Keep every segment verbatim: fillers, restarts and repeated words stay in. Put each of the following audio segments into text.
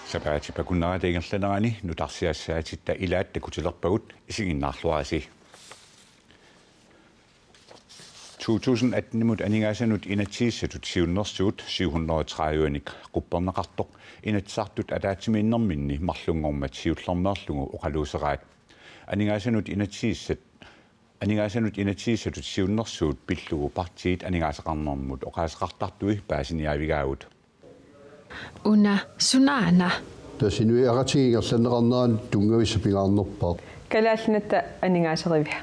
Sapaatip akunnerata ingerlanerani nutaarsiassaatitta ilaat takutilerpagut, isiginnaarluarisi. To tusind atten-imut aningaasanut inatsisissatut siunnersuut syvhundrede tredive-nik qupperneqartoq Inatsisartut ataatsimiinnerminni marlunngormat siullermeerlugu oqaluuseraat. Aningaasanut inatsisissat Aningaasanut inatsisissatut siunnersuut pillugu partiit aningaasaqarnermut oqaaseqartartui paasiniaavigaagut. Una sunaana. Tassa inuiaqatigiit ingerlanneqarneranut tunngavissaq pingaarnerpaaq. Kalaallit Nunaata aningaaseriviat.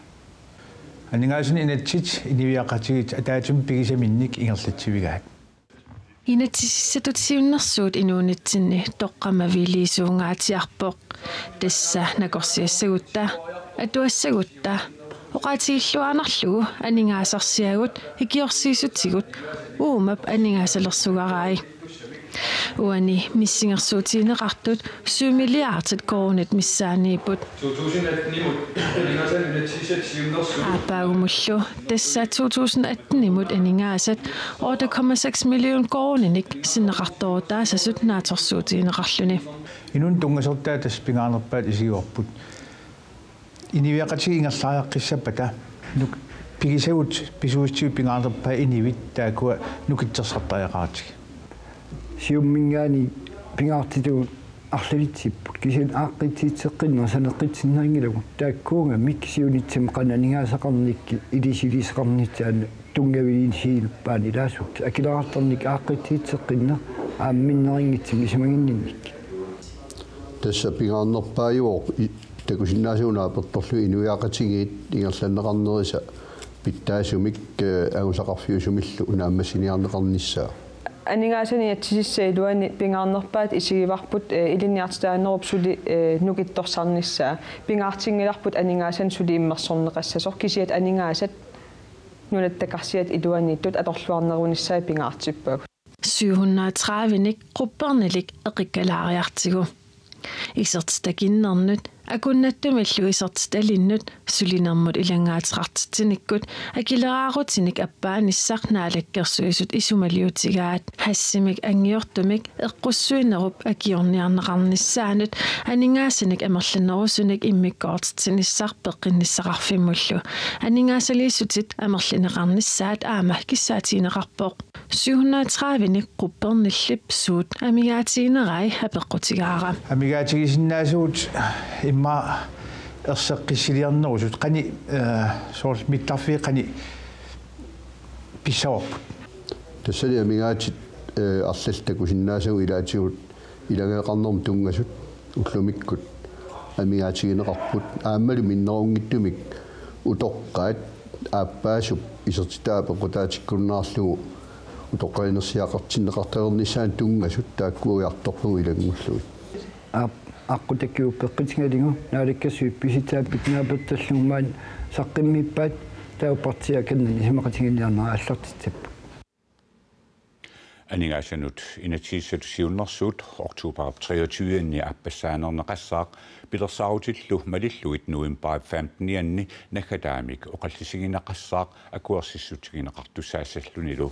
Aningaasanut inatsit inuiaqatigiit ataatsimut pigisaminnik ingerlatsivigaat. Inatsisissatut siunnersuut inuunitsinni toqqammaviliisuungaatsiarpoq. Tassa nakorsiassagutta, atuassagutta, oqaatigilluinnarlugu aningaasarsiagut ikiorsiissutigut uumap aningaasalersugarai. Uani missingersuutigineqartut syv milliardit koruunit missaaniipput. To tusind atten-imut aningaasanut inatsisissatut siunnersuut. Aappaagumullu tassa to tusind atten-imut aningaasat otte komma seks million koruuninik sinneqartoorutaassasut naatsorsuutigineqarluni. Inunnut tunngasortaat tassa pingaarnerpaat isigivarput. Inuiaqatigiit ingerlariaqqissappata nuk-, pigisagut pisuussutigut pingaarnerpaat inuit taakkua nukittorsartariaqaratik. Siumuminngaanniit pingaartitagut arlalitsipput. Kisianni aaqqissuusseqqinneq saneqqissinnaanngilagut. Taakkuugamik siunissami qanoq aningaasaqarnikkut ilissi iliuuseqarnissaanut tunngaviliinnarsinnaapput ilaasut. Akileraartarnikkut aaqqissuusseqqinneq aamma minnerunngitsumik isumaginninnikkut. Tassa pingaarnerpaajuvoq i-, takusinnaasagut naapertorlugit inuiaqatigiit ingerlanneqarnerisa pitsaasumik, eh, angusaqarfiusumillu naammassiniarneqarnissaa. Aningaasanut inatsisissap iluani pingaarnerpaat isigivarput, eh, ilinniartitaanerup suli, eh, nukittorsarnissaa. Pingaartinngilarput aningaasanik suli immersorneqassasoq, kisianni aningaasat nunatta karsiata iluaniittut atorluarnerunissaat pingaartippagut. Syv hundrede tredive-nik quppernilik eqikkalaariartigu. Isertitakinnernut, akunnattumillu isertitalinnut, sulinermut ilanngaateqartitsinikkut akileraarutinik appaanissaq Naalakkersuisut isumaliutigaat. Hashimik anngiortumik eqqussuinerup akiorniarneqarnissaanut aningaasanik amerlanerusunik immikkoortitsinissaq peqqinnissaqarfimmullu aningaasaliissutit amerlineqarnissaat aamma kissaatigineqarpoq. Syv hundrede tredive-nik quppernillip suut amigaatiginerai apeqqutigaara. Amigaatigisinnaasugut immaqa erseqqissiliornerusut qanoq, eh, soorlu mittarfiit qanoq pissavarput. Tassani amigaatit, eh, arlallit takusinnaasagut ilaatigut ilagaqarnermut tunngasut ullumikkut amigaatigineqarput. Aammalu minnerunngitsumik utoqqaat aappaasup isertitaa peqqutaatikkunnaarlugu utoqqalinersiaqartinneqartalernissaanut tunngasut taakku ujartorlugu ilanngullugit. Aap, aqqutakiup peqqutigalugu Naalakkersuisut pisisaapput naapertorlugu maani saqqummiippaat, taava partiit akornanni isumaqatigiinniarnerat aallartissapput. Aningaasanut inatsisissatut siunnersuut oktober treogtyve-anni aappassaaneerneqassaaq pilersaarutillu malillugit november femten-ianni naggataamik oqallisigineqassaaq akuersissutigineqartussaassallunilu.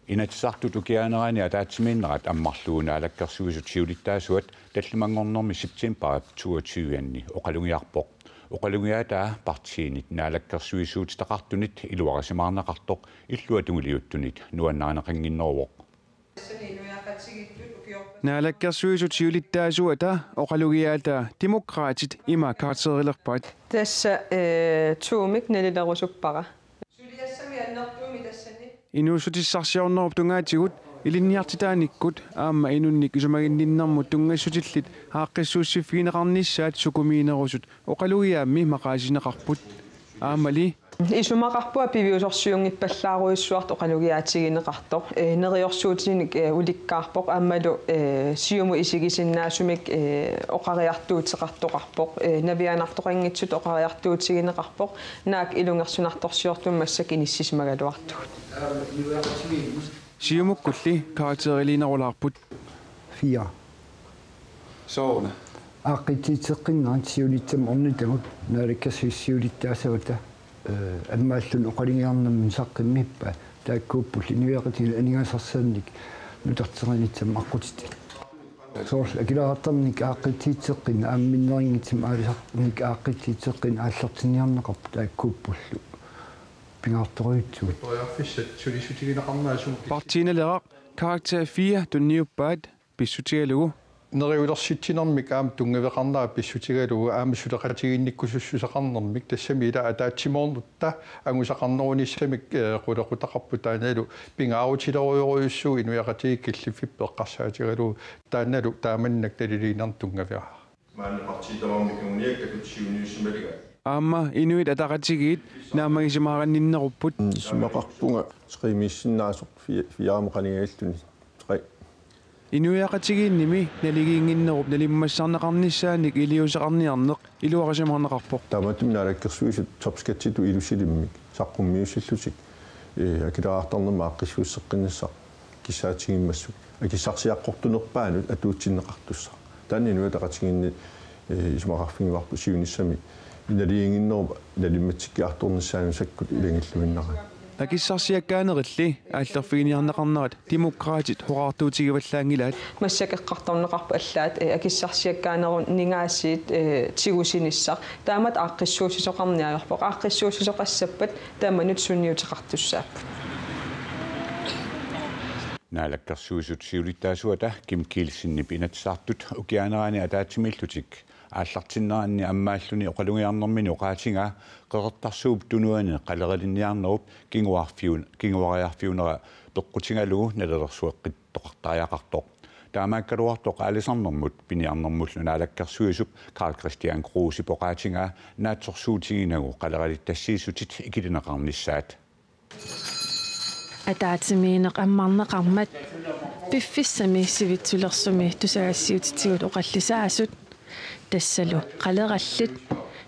Inatsisartut ukiaanerani ataatsimiinnerat ammarlugu Naalakkersuisut siulittaasuat tallimanngornermi septembarip toogtyve-anni oqalugiarpoq. Oqalugiaataa partiinit naalakkersuisuutitaqartunit iluarisimaarneqartoq illuatungiliuttunit nuannarineqannginneruvoq. Naalakkersuisut siulittaasuata oqalugiaataa Demokraatit ima karakterilerpaat. Tassa, eh, to-mik nalilerusuppara. Suliassami annertuumik tassani. Inuussutissarsiornerup tungaatigut ilinniartitaanikkut aamma inunnik isumaginninnermut tunngassutillit aaqqissuussiffigineqarnissaat sukumiinerusut oqalugiaammi maqaasineqarput. Aammali isumaqarpunga piviusorsiunngippallaarujussuartut oqalugiaatigineqartoq. Eh, neriorsuutinik, eh, ulikkaarpoq aammalu, eh, Siumut isigisinnaasumik, eh, oqariartuuteqartoqarpoq. Eh, navianartoqanngitsutut oqariartuutigineqarpoq. Naak ilungersunartorsiortumik massakkut inissisimagaluartugut. Siumukkulli karakteriliinerulaarput. Fire. Sooruna? Aaqqissuusseqqinnerit siunissami ornitagut naalakkersuisut siulittaasuata, eh, ammaalluni oqalugiarnermini saqqummiippaat, taakkuupput inuiaqatigiinni aningaasarsiornermik nutarterinissamut aqqutitik. Soorlu akileraartarnermik aaqqissuusseqqinneq aamma minnerunngitsumik aalisarnermik aaqqissuusseqqinneq aallartinniarneqarpoq, taakkuuppullu pingaartorujussuit. Periarfissat sulissutigineqarneq asuli. Partiineruleriarluni karakter fire tunniuppaat pissutigalugu. Neriulersitsinermik aamma tunngaveqarnera pissutigalugu aamma suleqatigiinnikkusussuseqarnermik, tassami ila ataatsimoornut angusaqarnerunissamik, eh, qulequtaqarpoq, taannalu pingaarutilerujorujussuuvoq inuiaqatigiit killiffipput eqqarsaatigalugu, taannalu taamannak naliliinermut tunngavara. Maanna partiit tamarmik anguniakkatut siunniussimaligaat. Aamma Inuit Ataqatigiit naammagisimaarninnerupput. Isumaqarpunga tre-miissinnaasoq fi-, fire-mut qanigalluni. Tre. Inuiaqatigiinnimi naligiinnginnerup nalimmassarneqarnissaanik iliuuseqarniarneq iluarisimaarneqarpoq. Taamaattumik naalakkersuisut topskatsitut ilusilimmik saqqummiussillutik, eh, akileraartarnermut aaqqissuusseqqinnissaa kissaatigiummassuk akissarsiaqqortunerpaanut atuutsinneqartussaq. Taanna Inuit Ataqatigiinni, eh, isumaqarfigivarput siunissami naligiinnginnerup nalimmatsikkiartornissaanut sakkut ilagilluinnarani. Akissarsiakkaanerilli aallerfiginiarneqarnerat Demokraatit oqaatigivallaanngilaat. Massakkut eqqartorneqarpoq allaat, eh, akissarsiakkaanerup ningaasiit, eh, tigusinissaq. Taamatut aaqqissuussisoqarniarpoq. Aaqqissuussisoqassappat tamanut sunniuteqartussaapput. Naalakkersuisut siulittaasuata Kim Kielsenip Inatsisartut ukiaanerani ataatsimiillutik aallartinneranni ammaalluni oqalugiarnermini oqaatigaa Qeqertarsuup Tunuani qaleralinniarnerup kinguarfiun-, kinguariarfiunera peqqutigalugu Naalakkersuisut eqqittoqartariaqartoq. Taamaakkaluartoq aalisarnermut piniarnermullu naalakkersuisup Karl-Kristian Krusep oqaatigaa naatsorsuutiginagu qaleralittassiissutit ikilineqarnissaat. Ataatsimiinneq ammarneqarmat piffissami sivitsulersumi tusagassiuutitigut oqallisaasut, tassalu qalerallit,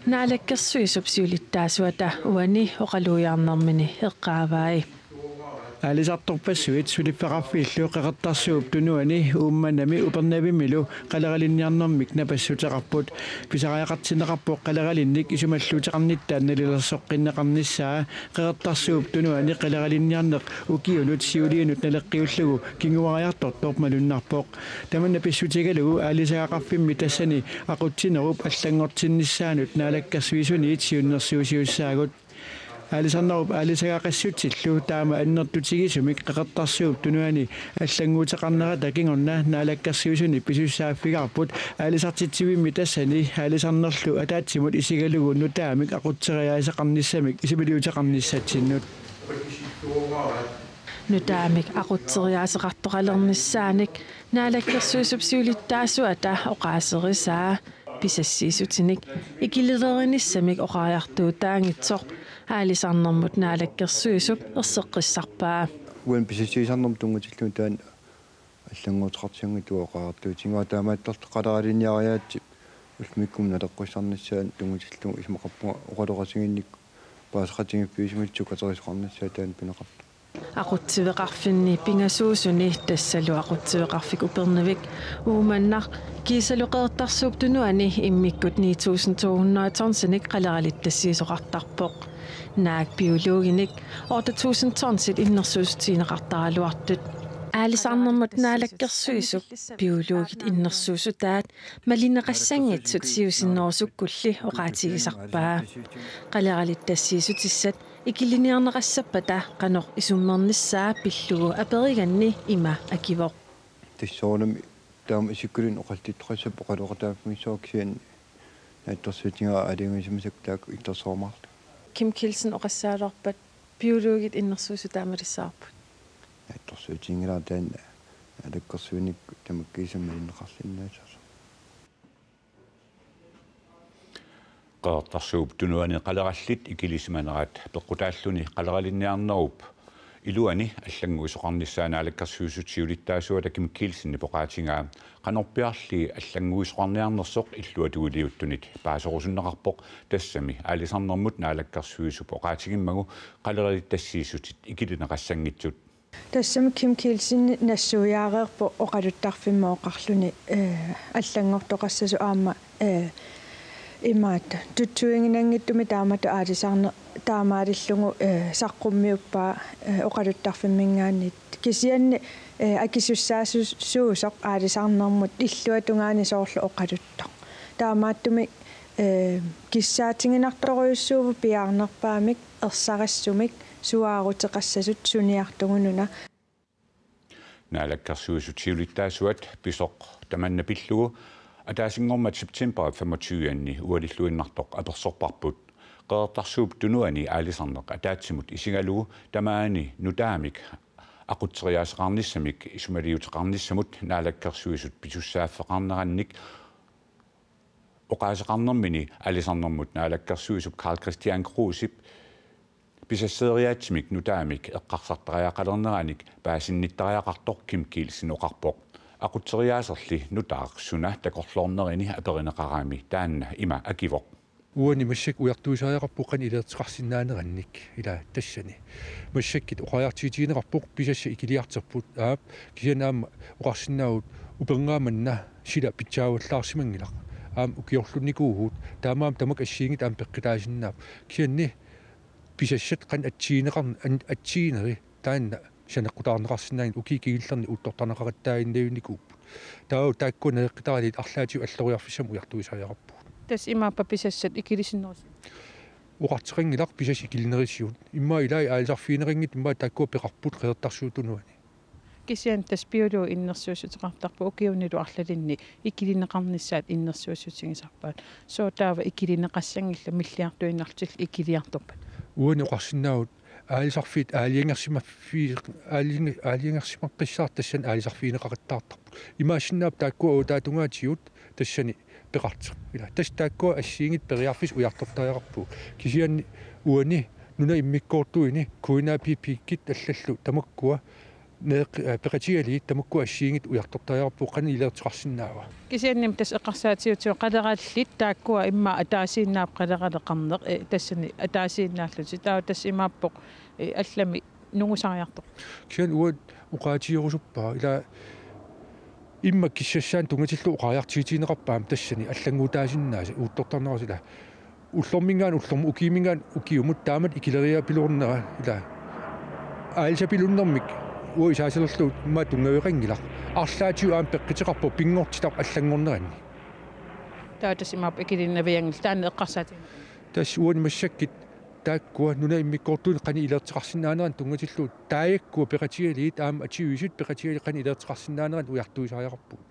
Naalakkersuisup siulittaasuata uani oqalugiarnermini eqqaavai. Aalisartorpassuit suliffeqarfiillu Qeqertarsuup Tunuani, Uummannami Upernavimmilu qaleralinniarnermik napassuteqarput. Pisariaqartinneqarpoq qaleralinnik isumalluuteqarnitta nalilersoqqinneqarnissaa. Qeqertarsuup Tunuani qaleralinniarneq ukiunut siuliinut naleqqiullugu kinguariartortoq malunnarpoq. Tamanna pissutigalugu aalisagaqarfimmi tassani aqutsinerup allanngortinnissaanut naalakkersuisuniit siunnersuusiussaagut. Aalisarnerup aalisagaqassutsillu taama annertutigisumik Qeqertarsuup Tunuani allannguuteqarnerata kingorna naalakkersuisuni pisussaaffigaarput aalisartitsivimmi tassani aalisarnerlu ataatsimut isigalugu nutaamik aqutseriaaseqarnissamik isumaliuteqarnissatsinnut. Nutaamik aqutseriaaseqartoqalernissaanik Naalakkersuisup siulittaasuata oqaaserisaa pisassiissutinik ikililerinissamik oqariartuutaanngitsoq aalisarnermut naalakkersuisup erseqqissarpaa. Uani pisassiisarnermut tunngatillugu taanna allannguuteqartianngitsoq oqariartuutigaara, taamaattorli qaleralinniariaatsip ullumikkut naleqqussarnissaanut tunngatillugu isumaqarpunga oqaloqatigiinnik paaseqatigiiffigisimalluni katerisoqarnissaa taanna pineqartoq. Aqutsiveqarfinni pingasuusuni, tassalu Aqutsiveqarfik Upernavik, Uummannaq kiisalu Qeqertarsuup Tunuani immikkut ni tusind to hundrede tonsinik qaleralittassiisoqartarpoq. Naak biologinik otte tusind tonsit innersuussutigineqartaraluartut. Aalisarnermut naalakkersuisup biologit innersuussutaat malineqassanngitsut siusinnerusukkulli oqaatigisarpaa. Qaleralittassiissutissat ikiliniarneqassappata qanoq isummernissaa pillugu aperiganni ima akivoq. Tassa soorunami taama isikkulinnut oqallittoqassapput oqaloqataaffigissavarput, kisianni naatsorsuutigaara aalajangiisimasakka taakku ittorsarumaarlugit. Kim Kielsen oqassagaluarpat biologit innersuussutaat malissavarput. Naatsorsuutiginngilara taanna naalakkersuinikkut tamakkiisumik malinneqarsinnaassasoq. Qeqertarsuup Tunuani qalerallit ikilisimanerat peqqutaalluni qaleralinniarnerup iluani allannguisoqarnissaa Naalakkersuisut siulittaasuata Kim Kielsenip oqaatigaa. Qanorpiarli allannguisoqarniarnersoq illuatungiliuttunit paaserusunneqarpoq, tassami aalisarnermut naalakkersuisup oqaatigimmagu qaleralittassiissutit ikilineqassanngitsut. Tassami Kim Kielsen nassuiaareerpoq oqaluttarfimmi oqarluni, eh, allanngortoqassasoq aamma, eh, imaattoq tutsuiginanngitsumik taamatut aalisarne-, taamaalillugu, eh, saqqummiuppaa, eh, oqaluttarfimminngaanniit. Kisianni, eh, akisussaassuusoq aalisarnermut illuatungaani soorlu oqaluttoq. Taamaattumik, eh, kissaatiginartorujussuuvoq piaarnerpaamik, ersarissumik, suaaruteqassasut suniartugununa. Naalakkersuisut siulittaasuat pisoq tamanna pillugu ataasinngormat september femogtyve-anni ualilluinnartoq apersorparput. Qeqertarsuup Tunuani aalisarneq ataatsimut isigalugu tamaani nutaamik aqutseriaaseqarnissamik isumaliuteqarnissamut naalakkersuisut pisussaaffeqarnerannik oqaaseqarnermini aalisarnermut naalakkersuisup Karl-Kristian Krusep pisasseeriaatsimik nutaamik eqqarsartariaqalerneranik paasinnittariaqartoq Kim Kielsen oqarpoq. Aqutseriaaserli nutaaq suna takorloornerini aperineqarami taanna ima akivoq. Uani massakkut ujartuisariaqarpoq qanoq iliuuseqarsinnaanerannik ila tassani. Massakkut oqariartuutigineqarpoq pisassat ikiliartorput aap kisianni aamma oqarsinnaavugut upernaaq manna sila pitsaavallaarsimanngilaq. Aamma ukiorlunnikuuvugut taamaammat tamakku assigiinngitsut aamma peqqutaasinnaapput. Kisianni pisassat qanoq atsigineqarn-, an-, atsigineri taanna saneqqutaarneqarsinnaanngilaq ukiut kingullerni uuttortarneqaqattaaginnarnikuupput. Taava taakkua naleqqitaraliit arlaatigut alloriarfissamik ujartuisariaqarpugut. Tassa imaappa pisassat ikilisinnerusu. Oqartoqanngilaq pisassat ikilinerisigut. Immaqa ilaat aalisarfigineqanngitsut immaqa taakkua peqarput Qeqertarsuup Tunuani. Kisianni tassa biologit innersuussuteqartarpoq ukiunilu arlalinni ikilineqarnissaat innersuussutigisarpaat. Sooq taava ikilineqassanngillat milliartuinnarlutillu ikiliartorpat? Uani oqarsinnaavugut aalisarfiit aalajangersimaffi-, aalajang-, aalajangersimaqqissaartoq tassani aalisarfigineqaqattaartarput. Imaassinnaapput taakkua uutaatungaatigut tassani peqartoq. Ila tassa taakkua assigiinngitsut periarfissat ujartortariaqarpugut. Kisianni uani nunap immikkoortuini Q N A P P-kkut allallu tamakkua neeq-, eh, peqatigalugit tamakkua assigiinngitsut ujartortariaqarput qanoq iliuuseqarsinnaava. Kisianni tassa eqqarsaatigalugu qalerallit taakkua immaqa ataasiinnaapput qaleraleqarneq, eh, tassani ataasiinnaallutik. Taava tassa imaappoq, eh, allamik nungusariartoq. Kisianni uanga oqaatigerusuppara ila immaqa kissassaanut tunngatillugu oqariartuutigineqarput aamma tassani allannguutaasinnaasut uuttortarnerusoq ila. Ullorminngaanniit ullormut ukiuminngaanniit ukiumut taamatut ikileriapiloornera ila. Aalisapilunnermik uanga isaasalerlugu immaqa tunngaveqanngilaq. Arlaatigut aamma peqquteqarpoq pinngortitaq allanngorneranni. Taava tassa imaappoq ikiliinnavianngilaq taanna eqqarsaatigineqarneq. Tassa uani massakkut taakkua nunap immikkoortuini qanoq iliuuseqarsinnaaneranut tunngatillugu taakkua peqatigalugit aamma atuisut peqatigalugit qanoq iliuuseqarsinnaaneranut ujartuisariaqarpugut.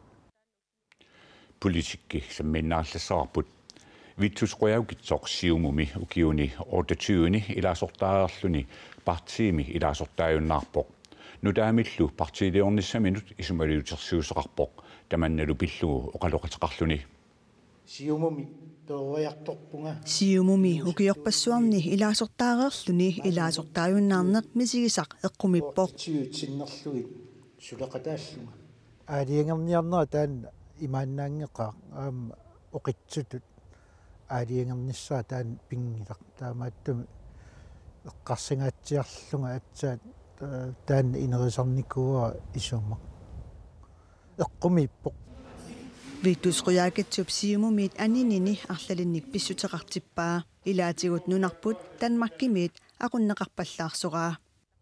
Politikki sammiinnarallassavarput. Vittus Qujaukitsoq Siumumi ukiuni otteogtyve-ni ilaasortaareerluni partiimi ilaasortaajunnaarpoq. Nutaamillu partiiliornissaminut isumaliutersuuteqarpoq. Tamannalu pillugu oqaloqateqarluni. Siumumi peroriartorpunga. Siumumi ukiorpassuarni ilaasortaareerluni ilaasortaajunnaarneq misigisaq eqqumippoq. Partiiutsinnarlugit suleqataallunga. Aalajangerniarnera taanna imaannaanngeqaaq aamma oqitsutut aalajangernissaa taanna pinngilaq. Taamaattumik eqqarsangaatsiarlunga aatsaat, eh, taanna inerisarnikuuara isumaq. Eqqumiippoq. Vittus Qujaukitsup Siumumiit aninini arlalinnik pissuteqartippaa. Ilaatigut nunarput Danmarkimiit aqunneqarpallaarsoraa.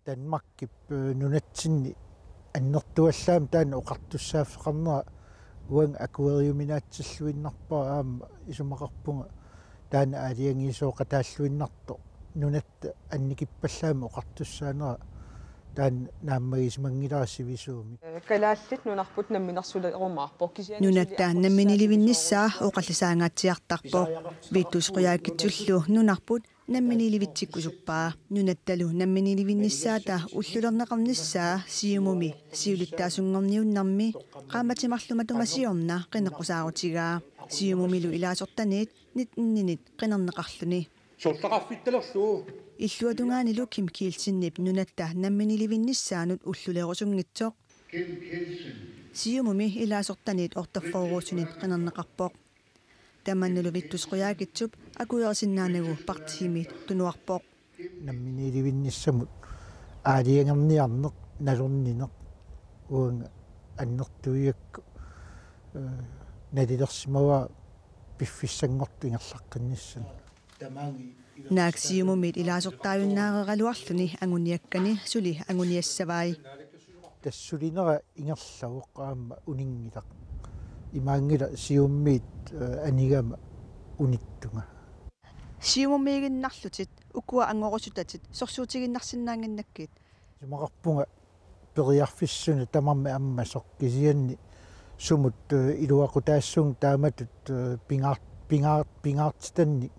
Danmarkip, eh, nunatsinni annertuallaamik taanna oqartussaaffeqarnera uanga akueriuminaatsilluinnarpara aamma isumaqarpunga taanna aalajangiisooqataalluinnartoq nunatta annikippallaamik oqartussaanera taanna naammagisimanngilara sivisuumik. Kalaallit nunarput namminersulerumaarpoq kisianni Nunatta namminiilivinnissaa oqallisaangaatsiartarpoq. Vittus Qujaukitsullu nunarput namminiilivitsikkusuppaa. Nunattalu namminiilivinnissaata ullulerneqarnissaa Siumumi siulittaasunngorniunnermi qaammatit marluk matuma siorna qineqqusaarutigaa. Siumumilu ilaasortaniit nitteninit qinerneqarluni. Sorlaqarfittalerlugu. Illuatungaanilu Kim Kielsenip nunatta namminiilivinnissaanut ullulerusunngitsoq. Siumumi ilaasortaniit otteogfyrre-usunit qinerneqarpoq. Tamannalu Vittus Qujaukitsup akuerisinnaanagu partiimit tunuarpoq. Namminiilivinnissamut aalajangerniarneq nalornineq uanga annertuigakku, eh, nalilersimavara piffissanngortut ingerlaqqinnissannut. Naak Siumumiit ilaasortaajunnaareeraluarluni anguniakkani suli anguniassavai. Tassa sulinera ingerlavoq aamma uninngilaq. Imaanngilaq Siumumiit, eh, anigama unittunga. Siumumiiginnarlutit ukua angorusutatit sorsuutiginnarsinnaannginnakkit? Isumaqarpunga periarfissuuna tamarmik ammasoq kisianni sumut, eh, iluaqutaassuunga taamatut, eh, pingaar-, pingaar-, pingaartitannik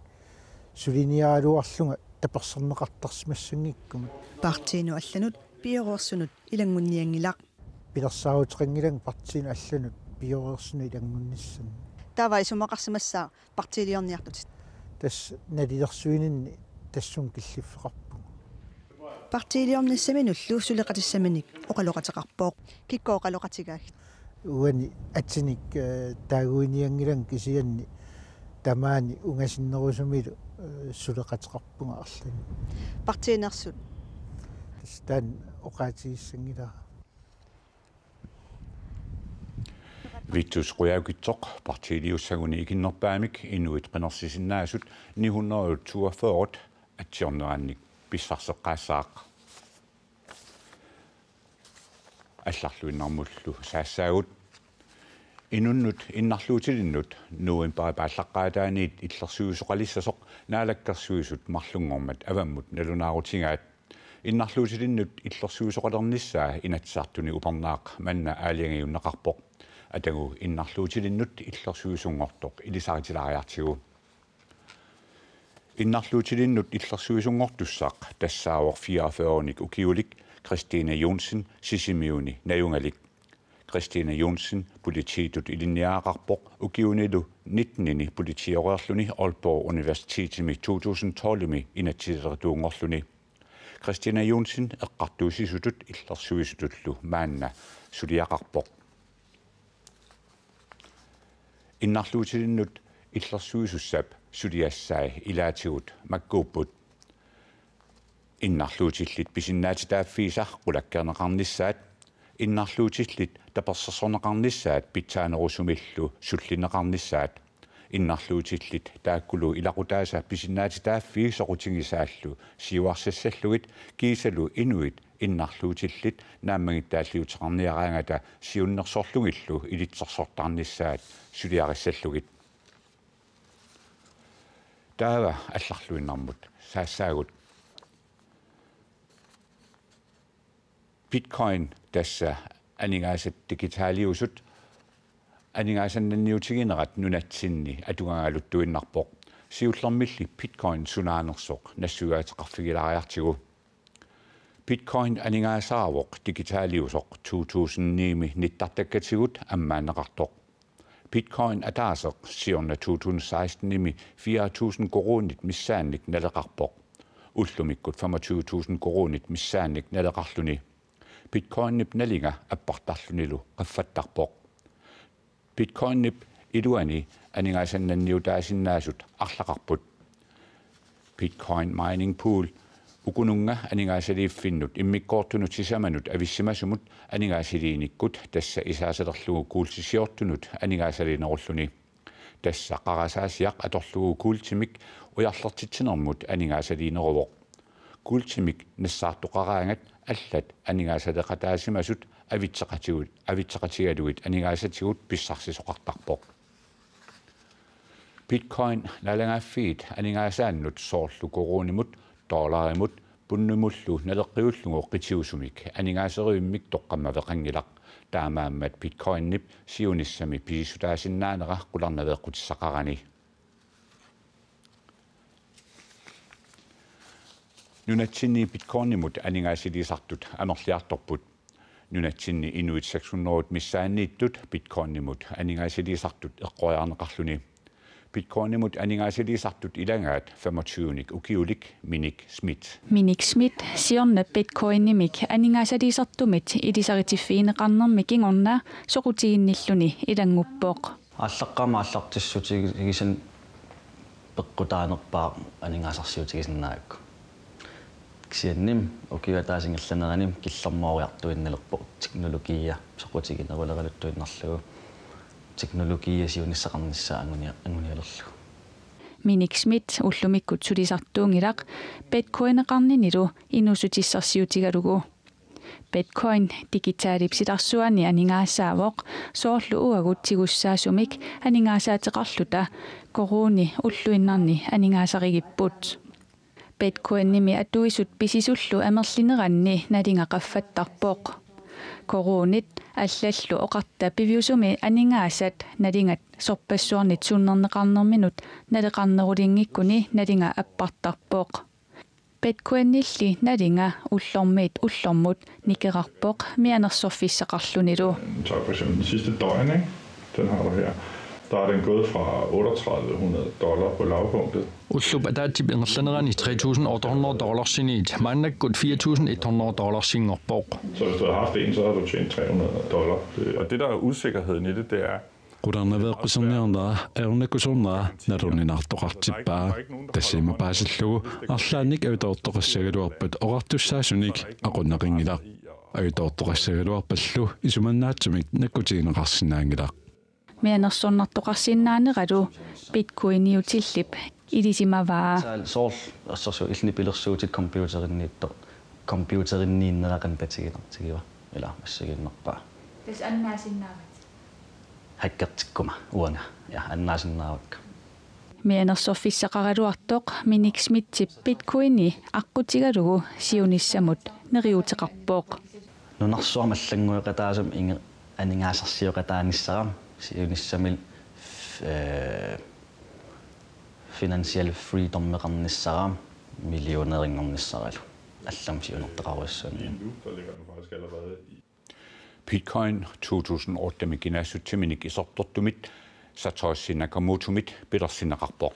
suliniaraluarlunga tapersersorneqartarsimassanngikkumut. Partiinut allanut pioreersunut ilanngunnianngilaq. Pilersaaruteqanngilanga partiinut allanut pioreersunut ilanngunnissannik. Taava isumaqarsimassaaq partiiliorniartutit? Tassa nalilersuininni tassunga killiffeqarpunga. Partiiliornissaminullu suleqatissaminik oqaloqateqarpoq. Kikkut oqaloqatigaat? Uani atinik, eh, taaguinianngilanga kisianni tamaani ungasinnerusumilu, eh, suleqateqarpunga arlaannik. Partiineersut? Tassa taanna oqaatigissanngilara. Vittus Qujaukitsoq partiiliussaguni ikinnerpaamik inuit qinersisinnaasut ni hundrede toogfyrre atsiornerannik pissarseqqaassaaq. Allarluinnarmullu saassaagut. Inunnut innarluutilinnut novembarip aallaqqaataaniit illersuisoqalissasoq Naalakkersuisut marlunngormat avammut nalunaarutigaat. Innarluutilinnut illersuisoqalernissaa Inatsisartuni upernaaq manna aalajangiunneqarpoq. Atagu innarluutilinnut illersuisunngortoq ilisaritilaariartigu. Innarluutilinnut illersuisunngortussaq tassaavoq fireogfyrrenik ukiulik Christine Johnsen Sisimiuni najugalik. Christine Johnsen politiitut ilinniagaqarpoq ukiunilu nittenini politiioreerluni Aalborg Universitetimi to tusind tolvimi inatsisilerituunngorluni. Christine Johnsen eqqartuussisutut illersuisutullu maanna suliaqarpoq. Innarluutilinnut illersuisussap suliassai ilaatigut makkuupput. Innarluutillit pisinnaatitaaffiisa qulakkeerneqarnissaat, innarluutillit tapersersorneqarnissaat pitsaanerusumillu sullinneqarnissaat, innarluutillit taakkulu ilaqutaasa pisinnaatitaaffii soqutigisaallu siuarsassallugit kiisalu inuit innarluutillit naammagittaalliuteqarniaraangata siunnersorlugillu ilitsersortarnissaat suliarissallugit. Taava allarluinnarmut saassaagut. Bitcoin, tassa aningaasat digitaliusut, aningaasannanniutiginerat nunatsinni atugagaluttuinnarpoq. Siullermilli Bitcoin sunaanersoq nassuiaateqarfigilaariartigu. Bitcoin aningaasaavoq digitaliusoq to tusind ni-mi nittartakkatigut ammaanneqartoq. Bitcoin ataaseq siorna to tusind seksten-imi fire tusind koruunit missaannik naleqarpoq. Ullumikkut femogtyve tusind koruunit missaannik naleqarluni. Bitcoinip nalinga appartarlunilu qaffattarpoq. Bitcoinip iluani aningaasannanniutaasinnaasut arlaqarput. Bitcoin Mining Pool, ukununnga aningaasaliiffinnut immikkoortunut sisamanut avissimasumut aningaasaliinikkut, tassa isaasalerlugu kuultisiortunut aningaasaliinerulluni. Tassa qarasaasiaq atorlugu kuultimik ujarlertitsinermut aningaasaliineruvoq. Kuultimik nassaartoqaraangat allat aningaasaleeqataasimasut avitseqatigut, avitseqatigalugit aningaasatigut pissarsisoqartarpoq. Bitcoin naalagaaffiit aningaasaannut soorlu koruunimut, dollarimut, pundimullu naleqqiullugu qitiusumik aningaaserivimmik toqqammaveqanngilaq. Taamaammat Bitcoinip siunissami pisissutaasinnaanera qularnaveeqqutissaqarani. Nunatsinni Bitcoinimut aningaasaliisartut amerliartorput. Nunatsinni inuit seks hundrede missaanniittut Bitcoinimut aningaasaliisartut eqqoriarneqarluni. Bitcoinimut aningaasaliisartut ilagaat femogtyvenik ukiulik Minik Schmidt. Minik Schmidt siorna Bitcoinimik aningaasaliisartumit ilisaritiffigineqarnermi kingorna soqutiginnilluni ilannguppoq. Aallaqqaammut aallartissutigisanik peqqutaanerpaaq aningaasarsiutigisinnaagakku. Kisianni ukiup ataatsip ingerlanerani killormooriartuinnalerpoq teknologiia soqutigineruleraluttuinnarlugu, teknologiia siunissaqarnissaa angunia-, angunialerlugu. Minik Schmidt ullumikkut sulisartuunngilaq Bitcoineqarninilu inuussutissarsiutigalugu. Bitcoin digitalip silarsuani aningaasaavoq, soorlu uagut tigussaasumik aningaasaateqarluta koruuni ulluinnarni aningaasarigipput. Bitcoinimi atuisut pisisullu amerlineranni nalinga qaffattarpoq. Koruunit allallu oqarta piviusumi aningaasat nalingat sorpassuarnit sunnerneqarnerminut naleqarnerulinngikkuni nalinga appartarpoq. Bitcoinilli nalinga ullormiit ullormut nikerarpoq mianersorfissaqarlunilu. Tag for eksempel den sidste døgn, ikke? Den har du her. Der er den gået fra otteogtredive hundrede dollar på lavpunktet. Ullup ataatsip ingerlanerani tre tusind otte hundrede dollarsiniit maannakkut fire tusind et hundrede dollarsinngorpoq. Så hvis du havde haft en, så havde du tjent tre hundrede dollar. Det, og det, der er usikkerheden i det, det er, Qularnaveeqquserniarnera, ajornakusoornera nalorninartoqartippaa. Tassa ima paasillugu arlaannik ajutoortoqassagaluarpat oqartussaasunik aqunneqanngilaq. Ajutoortoqassagaluarpallu isumannaatsumik nakkutigineqarsinnaanngilaq. Mianersornartoqarsinnaaneralu Bitcoiniutillip ilisimavaa. Soorlu assersuut illit pilersuutit computerinniittoq, computerinniinnera qanoq tatiginartigiva, ila assigiinnarpaa? Tassa annaasinnaavatit? Hackertikkuma uanga. Ja, annaasinnaavakka. Mianersorfissaqaraluartoq Minik Schmidtip Bitcoini aqqutigalugu siunissamut neriuuteqarpoq. Nunarsuarmi allanngueqataasumik inge-, aningaasarsioqataanissara siunissami, øh, financial freedomeqarnissara millionærinngornissaralu allamik siunertaqarujussuarmik. Lige nu, der ligger den faktisk allerede i Bitcoin to tusind otte-mi kinaassutsiminik isertortumit Satoshi Nakamotomit pilersinneqarpoq.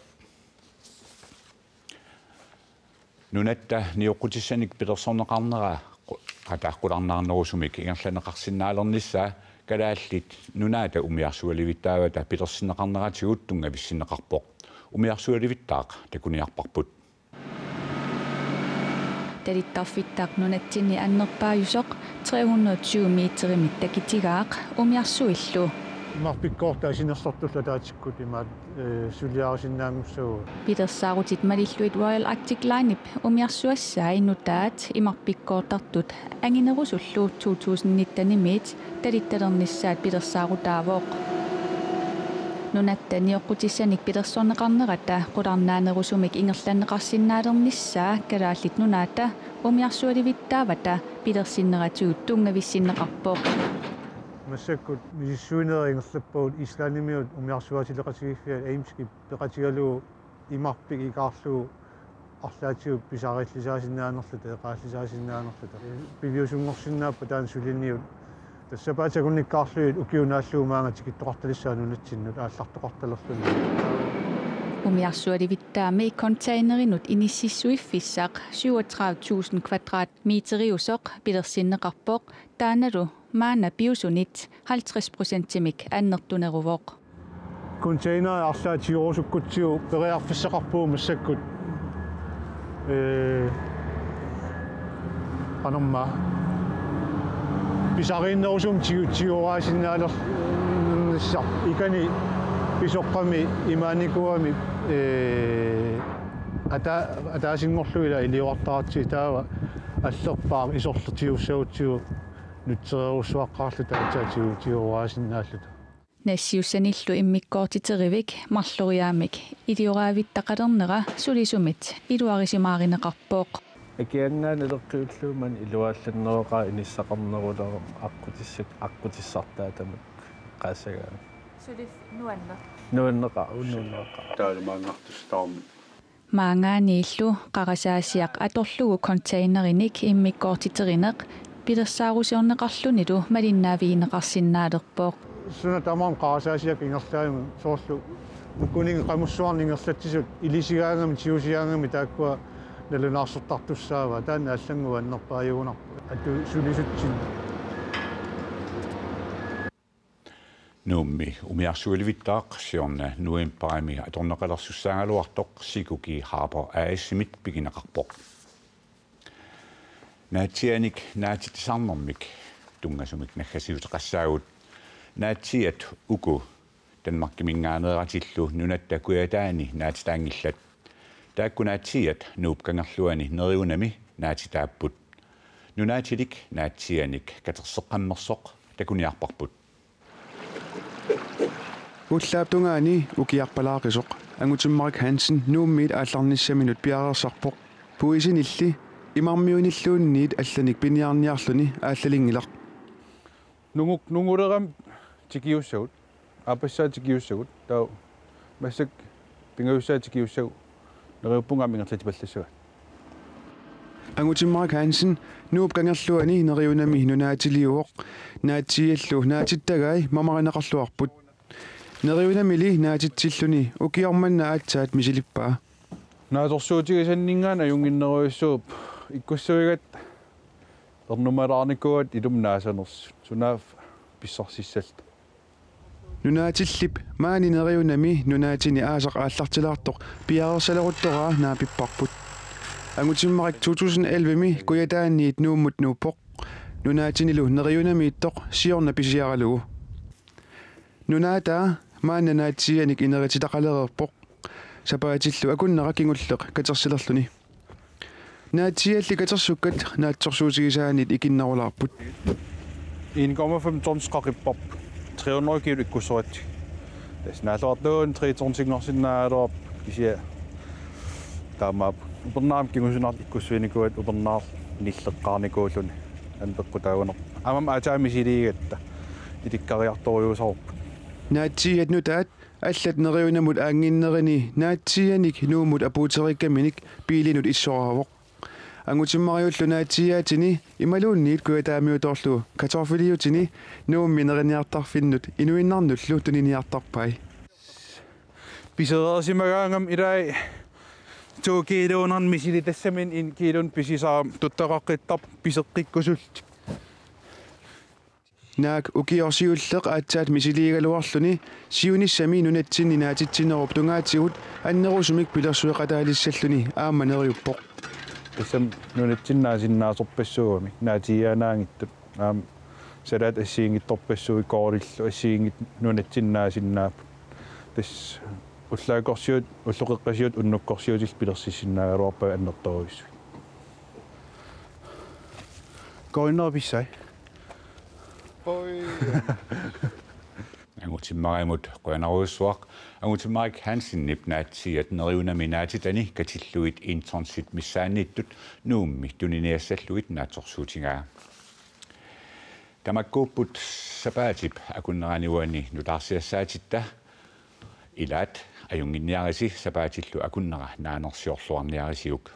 Nunatta nioqqutissanik pilersorneqarnera qu-, ataaqqulaarnerusumik ingerlanneqarsinnaalereernissaa Kalaallit Nunaata umiarsualivittaavata pilersinneqarneratigut tunngavissinneqarpoq. Umiarsualivittaaq takuniarparput. Talittarfittaaq nunatsinni annerpaajusoq tre hundrede tyve meterimik takitigaaq umiarsuillu. Imarpikkoortut sinersortullu ataatsikkut imaat, øh, suliarisinnaanngussagutsigu. Pilersaarutit malillugit Royal Arctic Linep umiarsuassai nutaat imarpikkoortartut anginerusullu to tusind nitten-imiit talittalernissaat pilersaarutaavoq. Nunatta nioqqutissanik pilersorneqarnerata qularnaanerusumik ingerlanneqarsinnaalereernissaa Kalaallit Nunaata umiarsualivittaavata pilersinneratigut tunngavissinneqarpoq. Massakkut misissuinerit ingerlappagut Islandimiut umiarsuaatileqatigiiffiat Eimskip peqatigalugu imarpik ikaarlugu arlaatigut pisariillisaasinnaanerluta, eqaallisaasinnaanerluta. Piviusunngorsinnaapput taanna suliniut. Tassa sapaatip akunnera aallaavigalugu ukiup naallugu maanga tikittoqartalissaaq nunatsinnut aallartoqartalerluni. Umiarsualivittaami containerinut inississuiffissaq syvogtredive tusind kvadratmeteriusoq pilersinneqarpoq, taannalu maanna piusunit halvtreds procentimik annertuneruvoq. Containeri arlaat tigorusukkutsigu periarfissaqarpugut massakkut, øh, qanormaa, pisariinnerusumik tigu-, tiguaasinnaalernissaq, ikani pisoqqami imaanikuugami, øh, ata-, ataasinngorlugu ila iliuartaratsigu, taava allerpaaq isorleq tigussagutsigu nutsereerussuaqqaarluta aatsaat tigu-, tiguaasinnaalluta. Nassiussanillu immikkoortiterivik marloriaammik ilioraavittaqalernera sulisumit iluarisimaarineqarpoq. Akianngaanniit naleqqiullugu maani iluaallanneroqaaq inissaqarnerulerama aqqutissaq-, aqqutissartaa tamakku qaassagaanni. Suli nuanneq. Nuanneqaaq, nuanneqaaq. Taamaangartussaarmi. Maanngaanniillu qarasaasiaq atorlugu containerinik immikkoortiterineq pilersaarusiorneqarlunilu malinnaavigineqarsinnaalerpoq. Suna tamaat qarasaasiaq ingerlaannaq soorlu ukuninnga qamussuarnik ingerlatsisut ilisigaangamik tigusigaangamik taakkua nalunaarsortartussaavaat, taanna allannguup annerpaajugunarpoq. Atu sulisutsinni. Nuummi umiarsualivittaaq siorna novembarimi atorneqalersussaagaluartoq Sikuki Harbour A/S-imit pigineqarpoq. Naatsiianik naatitsisarnermik tunngasumik naggasiuteqassaagut. Naatsiiat uku Danmarkiminngaanneeratillu nunatta Kujataani naatitaanngillat. Taakku naatsiiat Nuup Kangerluani Neriunami naatitaapput. Nunaatilik naatsiianik katerseqqammersoq takuniarparput. Ullaap tungaani ukiarpalaaqisoq Angutimmarik Hansen Nuummiit aallarnissaminut piareersarpoq. Puisinilli imarmiunilluunniit allanik piniarniarluni aallalinngilaq. Nunguk-, nungulerami tikiussagut. Aappassaa tikiussagut. Taava massakkut pingajussaa tikiussagut. Neriuppunga aamma ingerlatipallassagaat. Angutimmarik Hansen Nuup Kangerluani Neriunami nunaatiliuvoq. Naatsiiallu naatittagai mamarineqarluarput. Neriunamili naatitsilluni ukioq manna aatsaat misilippaa. Naatsorsuutigisanninngaanniit ajunnginnerujussuuvoq ikkussuigatta ernumalaarnikuugatta ilumut naasanersut, sunaaffa pissarsissalluta. Nunaatillip maani Neriunami nunaatini aasaq aallartilaartoq piareersaleruttoraa naapipparput. Angutimmarik to tusind elleve-mi Kujataaniit Nuummut nuuppoq. Nunaatinilu Neriunamiittoq siorna pisiaralugu. Nunaataa maanna naatsiianik inerititaqalereerpoq. Sapaatillu akunnera kingulleq katersilerluni. Naatsiialli katersukkat naatsorsuutigisaanit ikinnerulaarput. En komma fem tons qaqipparput. Tre hundrede kilo ikkussoratsigu. Tassa naalluartuun tre tonsinngorsinnaagaluarpoq kisianni taamaappoq. Upernaaq kingusinnerusukkut ikkussuinikuugatta upernaaq nilleqqaarnikuulluni. Aamma peqqutaagunarpoq. Aammami aatsaat misiliigatta ilikkariartorujussuusarput. Naatsiiat nutaat allat Neriunamut aannginnerini naatsiianik Nuummut apuuteriikkaminik biilinut issoraavoq. Angutimmariullu naatsiiaatini imaluunniit Kujataamiutoorlugu kartoffeliutini Nuummi neriniartarfinnut inuinnarnullu tuniniartarpai. Pisereersimagaangami ilai to kiluunermik misilittassaminik en kiluuneq pisisarami tuttaqaqqittarpoq piseqqikkusullutik. Naak ukioq siulleq aatsaat misiliigaluarluni siunissami nunatsinni naatitsinerup tungaatigut annerusumik pilersueqataalissalluni aamma neriuppoq. Tassami nunatsinni naasinnaasorpassuugamik naatsiiaanaanngitsut. Aamma salaat assigiinngitsorpassuit koorlillu assigiinngitsut nunatsinni naasinnaapput. Tassa ullaakkorsiut, ulloqeqqasiut unnukkorsiutillu pilersissinnaagaluarpagut annertoorujussuit. Koinnera pissai. Poi. Angutimmarimut qujanarujussuaq. Angutimmarik Hansenip naatsiiat Neriunami naatitani katillugit en tonsit missaanniittut Nuummi tuniniassallugit naatsorsuutigaa. Tamakkuupput sapaatip akunnerani uani nutaarsiassaatitta. Ilaat ajunnginniarisi, sapaatillu akunnera naanersiorluarniarisiuk.